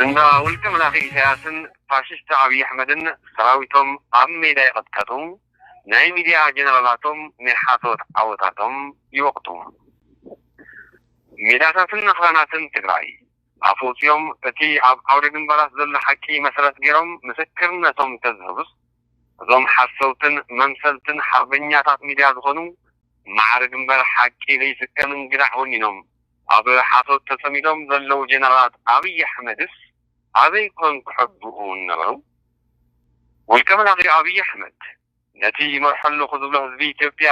እንዳ ውልቀ መላኺ ኢሳያስን ፋሽስት ኣብይ ኣሕመድን ሰራዊቶም ኣብ ሜዳ ይቕጥቀጡ፣ ናይ ሚድያ ጀነራላቶም ናይ ሓሶት ዓወታቶም ይወቕጡ። ሜዳታትን ኣኽራናትን ትግራይ ኣፍውፅዮም እቲ ኣብ ዓውደ ግንባራት ዘሎ ሓቂ መሰረት ገይሮም ምስክርነቶም እንተዝህቡስ፣ እዞም ሓሰውትን መምሰልትን ሓርበኛታት ሚድያ ዝኾኑ ማዕርግ እምበር ሓቂ ዘይስከምን ግዳዕ ወኒኖም ኣብ ሓሶት ተፀሚዶም ዘለዉ ጀነራላት ኣብይ ኣሕመድስ ኣበይ ኮን ክሕብኡ ነበሩ? ውልቀ መላኺ ኣብይ ኣሕመድ ነቲ ይመርሖ ኣለኹ ዝብሎ ህዝቢ ኢትዮጵያ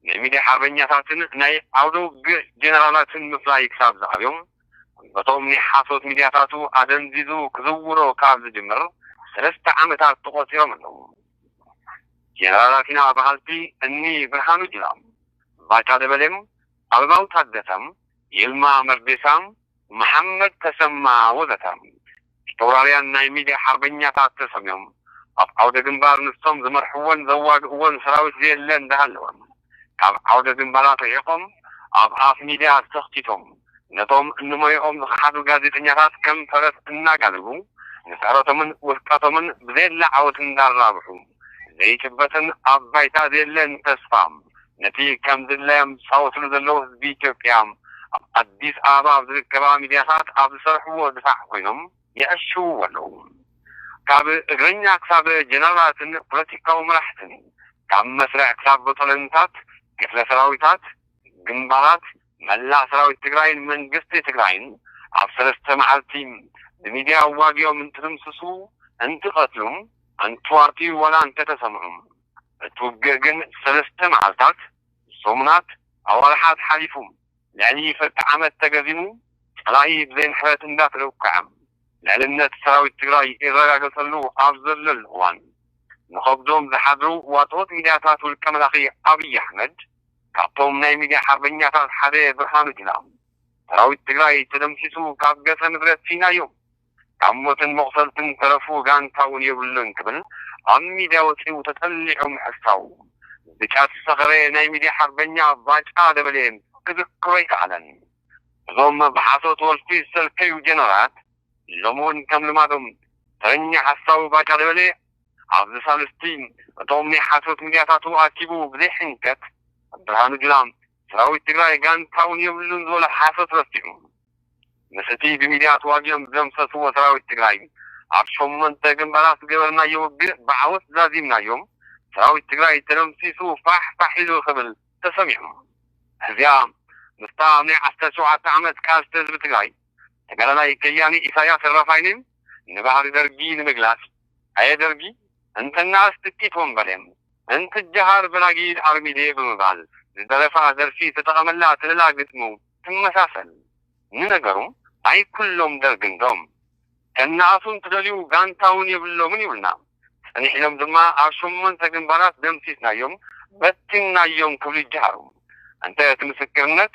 ናይ ሚድያ ሓርበኛታትን ናይ ዓውደ ውግእ ጀነራላትን ምፍላይ ክሳብ ዝኣብዮም በቶም ናይ ሓሶት ሚድያታቱ ኣደንዚዙ ክዝውሮ ካብ ዝጅምር ሰለስተ ዓመታት ተቖፂሮም ኣለዉ። ጀነራላትና በሃልቲ እኒ ብርሃኑ ጁላ፣ ባጫ ደበሌም፣ ኣበባው ታደሰም፣ ይልማ መርዴሳም፣ መሓመድ ተሰማ ወዘተ ኣውራርያን ናይ ሚድያ ሓርበኛታት ተሰምዮም ኣብ ዓውደ ግንባር ንሶም ዝመርሕዎን ዘዋግእዎን ሰራዊት ዘየለ እንዳሃለወ ካብ ዓውደ ግንባራት ርሒቖም ኣብ ኣፍ ሚድያ ተኽቲቶም ነቶም እንሞይኦም ዝኸሓዱ ጋዜጠኛታት ከም ፈረስ እናጋለቡ ንስዕረቶምን ውድቀቶምን ብዘየለ ዓወት እንዳራብሑ ዘይጭበጥን ኣብ ባይታ ዘየለን ተስፋ ነቲ ከም ዝድለዮም ዝፃወትሉ ዘለዉ ህዝቢ ኢትዮጵያ ኣብ ኣዲስ ኣበባ ኣብ ዝርከባ ሚድያታት ኣብ ዝሰርሕዎ ድፋዕ ኮይኖም የዕሽውዎ ኣለዉ። ካብ እግረኛ ክሳብ ጀነራላትን ፖለቲካዊ መራሕትን ካብ መስርዕ ክሳብ በጦለንታት ክፍለ ሰራዊታት ግንባራት መላእ ሰራዊት ትግራይን መንግስቲ ትግራይን ኣብ ሰለስተ መዓልቲ ብሚድያ ኣዋጊኦም እንትድምስሱ እንትቐትሉ እንትዋርትዩ ዋላ እንተተሰምዑ እቲ ውግእ ግን ሰለስተ መዓልታት ሰሙናት ኣዋርሓት ሓሊፉ ልዕሊ ፍርቂ ዓመት ተገዚሙ ጸላኢ ብዘይ ምሕረት እንዳተደኩዐ ልዕልነት ሰራዊት ትግራይ ይረጋገጸሉ ኣብ ዘለሉ እዋን ንኸብዶም ዝሓድሩ ዋጦት ሚድያታት ውልቀ መላኺ ኣብይ ኣሕመድ ካብቶም ናይ ሚድያ ሓርበኛታት ሓደ ብርሃኑ ጁላ ሰራዊት ትግራይ ተደምሲሱ ካብ ገጸ ምድሪ ኣጥፊእናዮ ካብ ሞትን መቑሰልትን ተረፉ ጋንታ እውን የብሉን ክብል ኣብ ሚድያ ወፂኡ ተጠሊዑ ምሕሳው ብጫ ዝሰኸረ ናይ ሚድያ ሓርበኛ ባጫ ደበሌ ክዝክሮ ኣይከኣለን። እዞም ብሓሶት ወልፊ ዝሰልከዩ ጀነራላት ሎሚ እውን ከም ልማዶም ተረኛ ሓሳዊ ባጫ ደበሌ ኣብዚ ሳልስቲ እቶም ናይ ሓሶት ሚድያታቱ ኣኪቡ ብዘይ ሕንከት ብርሃኑ ጁላ ሰራዊት ትግራይ ጋንታ እውን የብሉን ዝበሎ ሓሶት ረሲዑ ምስ እቲ ብሚድያ ተዋጊኦም ዝደምሰስዎ ሰራዊት ትግራይ ኣብ ሸሞንተ ግንባራት ዝገበርናዮ ውግእ ብዓወት ዛዚምናዮም ሰራዊት ትግራይ ተደምሲሱ ፋሕ ፋሕ ኢሉ ክብል ተሰሚዑ። እዚኣ ምስታ ኣብ ናይ ዓሰርተ ሸውዓተ ዓመት ቃልሲ ህዝቢ ትግራይ ተጋዳላይ ከያኒ ኢሳያስ ራፋይንን ንባህሪ ደርጊ ንምግላጽ ኣየ ደርጊ እንተናስ ጥቂት ወንበዴ እንትጀሃር ብናጊድ ኣርሚዴ ብምባል ዝደረፋ ደርፊ ዝተጠቐመላ ትልላ ግጥሙ ትመሳሰል። ንነገሩ ኣይ ኩሎም ደርጊ እንዶም ከነኣሱ እንትደልዩ ጋንታ እውን የብሎምን ይብልና። ጸኒሕሎም ድማ ኣብ ሸሞንተ ግንባራት ደምሲስናዮም በቲንናዮም ክብሉ ይጀሃሩ። እንተ እቲ ምስክርነት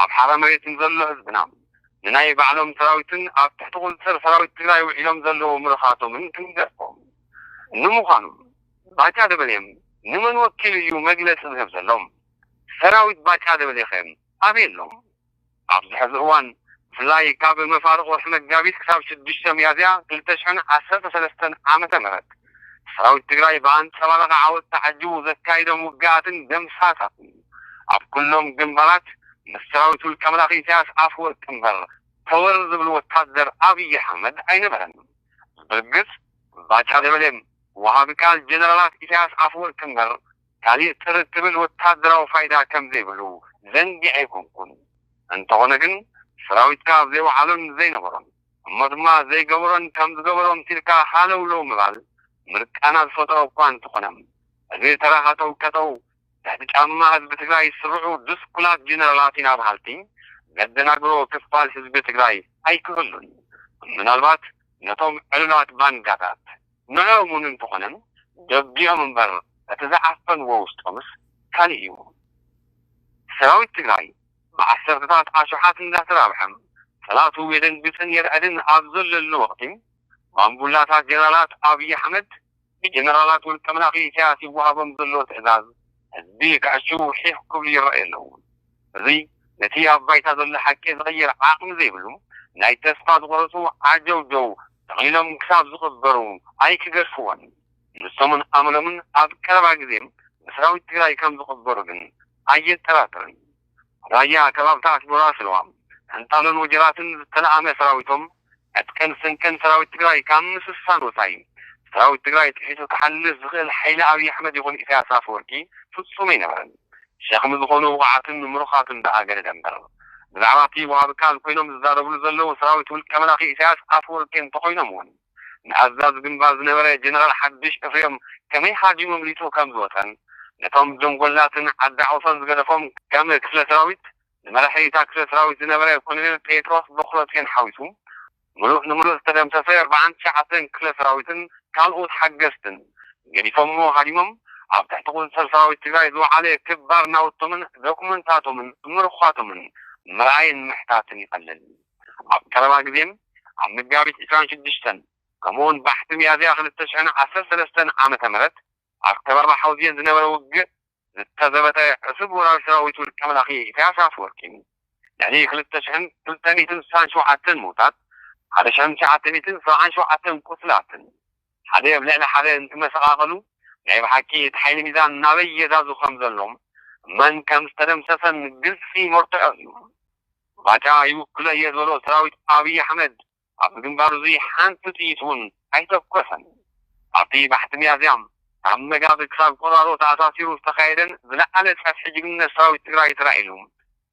ኣብ ሓራ መሬት ንዘሎ ህዝብና ንናይ ባዕሎም ሰራዊትን ኣብ ትሕቲ ቁፅፅር ሰራዊት ትግራይ ውዒሎም ዘለዉ ምርኻቶምን ክንገርፎም። ንምዃኑ ባጫ ደበሌ ንመን ወኪሉ እዩ መግለፂ ዝህብ ዘሎ? ሰራዊት ባጫ ደበሌኸ ኣበይ ኣሎ? ኣብዚ ሕዚ እዋን ብፍላይ ካብ መፋርቕ ወርሒ መጋቢት ክሳብ ሽዱሽተ ሚያዝያ ክልተ ሽሕን ዓሰርተ ሰለስተን ዓመተ ምህረት ሰራዊት ትግራይ ብኣንፀባራቂ ዓወት ተዓጂቡ ዘካይዶም ውግኣትን ደምሳሳትን ኣብ ኩሎም ግንባራት ምስ ሰራዊት ውልቀ መላኺ ኢሳያስ ኣፈወርቂ እምበር ተወር ዝብል ወታደር ኣብይ ኣሕመድ ኣይነበረን። ብርግፅ ባጫ ደበሌ ወሃቢ ቃል ጀነራላት ኢሳያስ ኣፈወርቂ እምበር ካሊእ ጥርት ዝብል ወታደራዊ ፋይዳ ከም ዘይብሉ ዘንጊዐ ኣይኮንኩን። እንተኾነ ግን ሰራዊትካ ዘይወዓሎን ዘይነበሮን እሞ ድማ ዘይገበሮን ከም ዝገበሮ ምሲልካ ሃለውለው ምባል ምርቃና ዝፈጠሮ እኳ እንተኾነ እዚ ተራ ሃጠው ቀጠው ትሕቲ ጫማ ህዝቢ ትግራይ ዝስርዑ ድስኩላት ጀነራላት ኢና በሃልቲ ዘደናግሮ ክፋል ህዝቢ ትግራይ ኣይክህሉን። ምናልባት ነቶም ዕሉላት ባንዳታት ንዕኦም እውን እንተኾነ ደጊኦም እምበር እቲ ዝዓፈንዎ ውሽጦምስ ካሊእ እዩ። ሰራዊት ትግራይ ብዓሰርተታት ኣሽሓት እንዳተራብሐ ጠላቱ የደንግፅን የርዕድን ኣብ ዘለሉ ወቕቲ ባምቡላታት ጀነራላት ኣብይ ኣሕመድ ብጀነራላት ውልቀ መላኺ ኢሳያስ ይወሃቦም ዘሎ ትእዛዝ ህዝቢ ክዕሽዉ ሒኽ ክብሉ ይረኣዩ ኣለዉ። እዚ ነቲ ኣብ ባይታ ዘሎ ሓቂ ዝቕይር ዓቕሚ ዘይብሉ ናይ ተስፋ ዝቆረጹ ዓጀውጀው ተኺሎም ክሳብ ዝቕበሩ ኣይክገድፍዎን። ንሶምን ኣመሎምን ኣብ ቀረባ ግዜ ብሰራዊት ትግራይ ከም ዝቕበሩ ግን ኣየጠራጥርን። ራያ ከባብታት ጎራ ስለዋ፣ ሕንጣሎን ወጀራትን ዝተለኣመ ሰራዊቶም ዕጥቅን ስንቅን ሰራዊት ትግራይ ካብ ምስሳን ወፃኢ፣ ሰራዊት ትግራይ ጥሒሱ ክሓልፍ ዝኽእል ሓይሊ ኣብይ ኣሕመድ ይኹን ኢሳያስ ኣፈወርቂ ፍጹም ኣይነበረን። ሸኽሚ ዝኾኑ ውቑዓትን ምሩኻትን ደኣ ገለ ደንበር። ብዛዕባ እቲ ወሃቢ ቃል ኮይኖም ዝዛረብሉ ዘለዉ ሰራዊት ውልቀ መላኺ ኢሳያስ ኣፈወርቂ እንተኾይኖም እውን፣ ንኣዛዚ ግንባር ዝነበረ ጀነራል ሓድሽ እፍሬም ከመይ ሃዲሙ ኣምሊጡ ከም ዝወፀን፣ ነቶም ጀንጎላትን ዓዲ ዓውሶን ዝገደፎም ከም ክፍለ ሰራዊት፣ ንመራሒ እታ ክፍለ ሰራዊት ዝነበረ ኮሎኔል ጴጥሮስ በኹረጽዮን ሓዊሱ፣ ምሉእ ንምሉእ ዝተደምሰሰ ኣርባዓን ትሽዓተን ክፍለ ሰራዊትን ካልኦት ሓገዝትን ገዲፎምዎ ሃዲሞም፣ ኣብ ትሕቲ ቁፅፅር ሰራዊት ትግራይ ዝወዓለ ክባር ናውቶምን ዶኩመንታቶምን ምርኳቶምን ምርኣይን ምሕታትን ይቐልል። ኣብ ቀረባ ግዜም ኣብ መጋቢት ዕስራን ሽዱሽተን ከምኡውን ባሕቲ ሚያዝያ ክልተ ሽሕን ዓሰርተ ሰለስተን ዓመተ ምህረት ኣብ ከባቢ ሓውዜን ዝነበረ ውግእ ዝተዘበጠ ዕሱብ ወራሪ ሰራዊት ውልቀ መላኺ ኢሳያስ ኣፈወርቂ ልዕሊ ክልተ ሽሕን ክልተ ሚእትን ስሳን ሸውዓተን ምውታት፣ ሓደ ሽሕን ትሽዓተ ሚእትን ሰብዓን ሸውዓተን ቁስላትን፣ ሓደ ኣብ ልዕሊ ሓደ እንትመሰቓቐሉ፣ ናይ ብሓቂ እቲ ሓይሊ ሚዛን ናበይ የዛዙ ከም ዘሎ፣ መን ከም ዝተደምሰሰን ግልፂ መርትዖ እዩ። ባጫ ይውክሎ እየ ዝበሎ ሰራዊት ኣብይ ኣሕመድ ኣብ ግንባሩ እዚ ሓንቲ ጥይት እውን ኣይተኮሰን። ኣብቲ ባሕቲ ሚያዝያ ካብ መጋዝ ክሳብ ቆራሮ ተኣሳሲሩ ዝተኻየደን ዝለዓለ ጸፍሒ ጅግንነት ሰራዊት ትግራይ ተራኢሉ።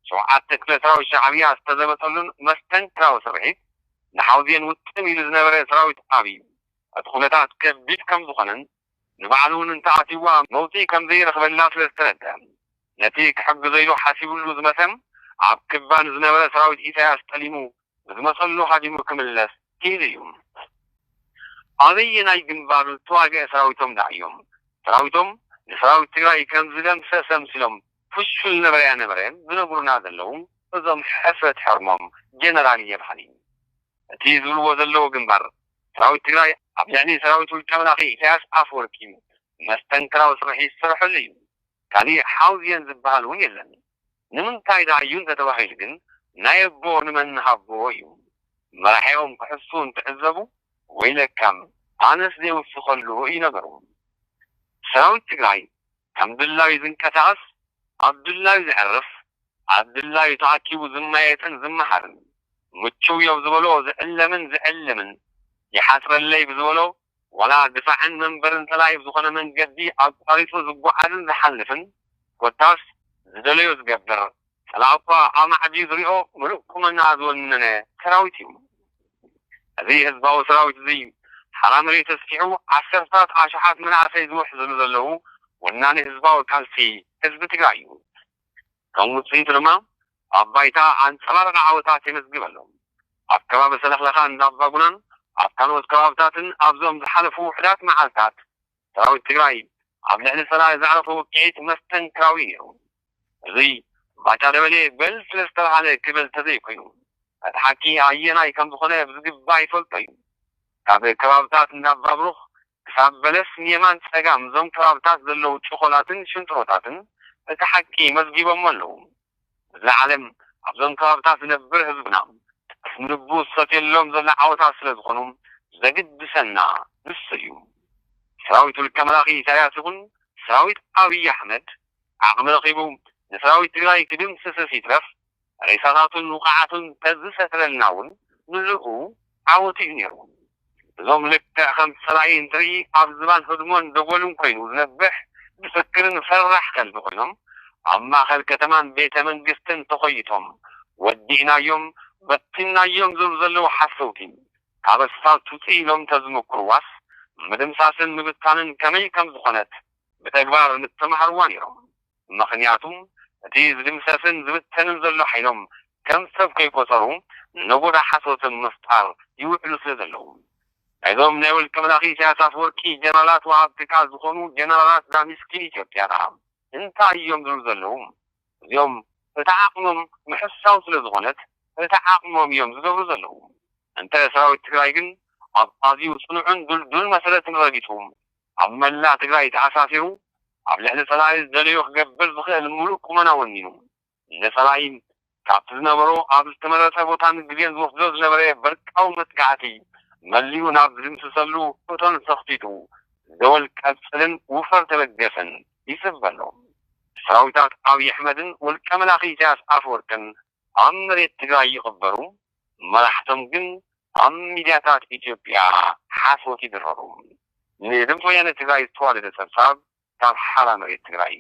ሸውዓተ ክፍለ ሰራዊት ሻዕብያ ዝተዘበጠሉን መስተንክራዊ ስርሒት ንሓውዜን ውጥን ኢሉ ዝነበረ ሰራዊት ኣብይ እቲ ኩነታት ከቢድ ከም ዝኾነን ንባዕሉ እውን እንተኣትይዋ መውፅኢ ከም ዘይረኽበላ ስለ ዝተረድአ ነቲ ክሕግዞ ኢሉ ሓሲብሉ ዝመሰ ኣብ ክባ ንዝነበረ ሰራዊት ኢሳያስ ጠሊሙ ብዝመሰሉ ሃዲሙ ክምለስ ክኢሉ እዩ። ኣበየናይ ግንባር ዝተዋግአ ሰራዊቶም ደኣ እዮም ሰራዊቶም ንሰራዊት ትግራይ ከም ዝደምሰሰ ኣምሲሎም ፍሹል ነበረያ ነበረ ዝነግሩና ዘለዉ እዞም ሕፍረት ሕርሞም ጀነራል እየ በሃሊ? እቲ ዝብልዎ ዘለዉ ግንባር ሰራዊት ትግራይ ኣብ ልዕሊ ሰራዊት ውልቀ መላኺ ኢሳያስ ኣፈወርቂ መስተንክራዊ ስርሒ ዝሰርሐሉ እዩ። ካሊእ ሓውዜን ዝበሃል እውን የለን። ንምንታይ ደኣ እዩ እንተተባሂሉ ግን ናይ ኣቦ ንመን ንሃቦ እዩ። መራሒኦም ክሕሱ እንትዕዘቡ ወይለካም ኣነስ ዘይውስኸሉ እዩ ነገሩ። ሰራዊት ትግራይ ከም ድላዩ ዝንቀሳቐስ፣ ኣብ ድላዩ ዘዕርፍ፣ ኣብ ድላዩ ተኣኪቡ ዝመያየጥን ዝመሃርን፣ ምችው እዮ ብዝበሎ ዝዕለምን ዝዕልምን፣ ይሓስረለይ ብዝበሎ ዋላ ድፋዕን መንበርን ጸላኢ ብዝኾነ መንገዲ ኣቋሪጹ ዝጓዓዝን ዝሓልፍን፣ ኮታስ ዝደለዮ ዝገብር፣ ጸላኢ እኳ ኣማዕድዩ ዝሪኦ ምሉእ ቁመና ዝወነነ ሰራዊት እዩ። እዚ ህዝባዊ ሰራዊት እዚ ሓራ መሬት ተስፊሑ ዓሰርታት ኣሽሓት መናእሰይ ዝውሕዝሉ ዘለዉ ወናኒ ህዝባዊ ቃልሲ ህዝቢ ትግራይ እዩ። ከም ውፅኢቱ ድማ ኣብ ባይታ ኣንፀባራቂ ዓወታት የመዝግብ ኣሎ። ኣብ ከባቢ ሰለኽለኻን እንዳባጉናን ኣብ ካልኦት ከባብታትን ኣብዞም ዝሓለፉ ውሕዳት መዓልታት ሰራዊት ትግራይ ኣብ ልዕሊ ጸላኢ ዘዕረፎ ውቅዒት መስተንክራዊ እዩ ነይሩ። እዚ ባጫ ደበሌ በል ስለ ዝተባህለ ክብል ተዘይኮይኑ እቲ ሓቂ ኣየናይ ከም ዝኾነ ብዝግባእ ይፈልጦ እዩ። ካብ ከባብታት እንዳባብሩኽ ክሳብ በለስ ንየማን ጸጋም እዞም ከባብታት ዘለዉ ጭኾላትን ሽንጥሮታትን እቲ ሓቂ መዝጊቦሞ ኣለዉ። እዚ ዓለም ኣብዞም ከባብታት ዝነብር ህዝብና ጥዑም ልቡ ዝሰትየሎም ዘሎ ዓወታት ስለ ዝኾኑ ዘግድሰና ንሱ እዩ። ሰራዊት ውልቀ መላኺ ኢሳያስ ይኹን ሰራዊት ኣብይ ኣሕመድ ዓቕሚ ረኺቡ ንሰራዊት ትግራይ ክድምስስስ ይትረፍ ሬሳታቱን ውቕዓቱን ተዝሰትረልና እውን ንዕኡ ዓወት እዩ ነይሩ። እዞም ልክዕ ከም ጸላኢ እንትርኢ ኣብ ዝባን ህድሞን ደጎልን ኮይኑ ዝነብሕ ዝፍክርን ፈራሕ ከልቢ ኮይኖም ኣብ ማእኸል ከተማን ቤተ መንግስትን ተኾይቶም ወዲእናዮም በቲንናዮም ዝብሉ ዘለዉ ሓሰውቲ ካብ ኣስፋልት ውፅእ ኢሎም ተዝመክርዋስ ምድምሳስን ምብታንን ከመይ ከም ዝኾነት ብተግባር ምተምሃርዋ ነይሮም። ምኽንያቱ እቲ ዝድምሰስን ዝብተንን ዘሎ ሓይሎም ከም ሰብ ከይቆጸሩ ነጎዳ ሓሶትን ምፍጣር ይውዕሉ ስለ ዘለዉ። ናይዞም ናይ ውልቀ መላኺ ኢሳያስ ኣፈወርቂ ጀነራላት ወሃብቲ ቃል ዝኾኑ ጀነራላት እዛ ምስኪን ኢትዮጵያ ደኣ እንታይ እዮም ዝብሉ ዘለዉ? እዚኦም እታ ዓቕሞም ምሕሳው ስለ ዝኾነት እታ ዓቕሞም እዮም ዝገብሩ ዘለዉ። እንተ ሰራዊት ትግራይ ግን ኣብ ኣዝዩ ጽኑዕን ድልዱል መሰረትን ረጊጹ ኣብ መላእ ትግራይ ተኣሳሲሩ ኣብ ልዕሊ ጸላኢ ዝደለዮ ክገብር ዝኽእል ምሉእ ቁመና ወኒኑ ንጸላኢ ኣብቲ ዝነበሮ ኣብ ዝተመረጸ ቦታን ግዜን ዝወስዶ ዝነበረ በርቃዊ መጥቃዕቲ መሊኡ ናብ ዝድምስሰሉ እቶን ሰኽቲጡ፣ ደወል ቀጽልን ውፈር ተበገሰን ይስበሎ። ሰራዊታት ኣብይ ኣሕመድን ውልቀ መላኺ ኢሳያስ ኣፈወርቅን ኣብ መሬት ትግራይ ይቕበሩ፣ መራሕቶም ግን ኣብ ሚድያታት ኢትዮጵያ ሓሶት ይድረሩ። ንድምፂ ወያነ ትግራይ ዝተዋደደ ጸብጻብ ካብ ሓራ መሬት ትግራይ።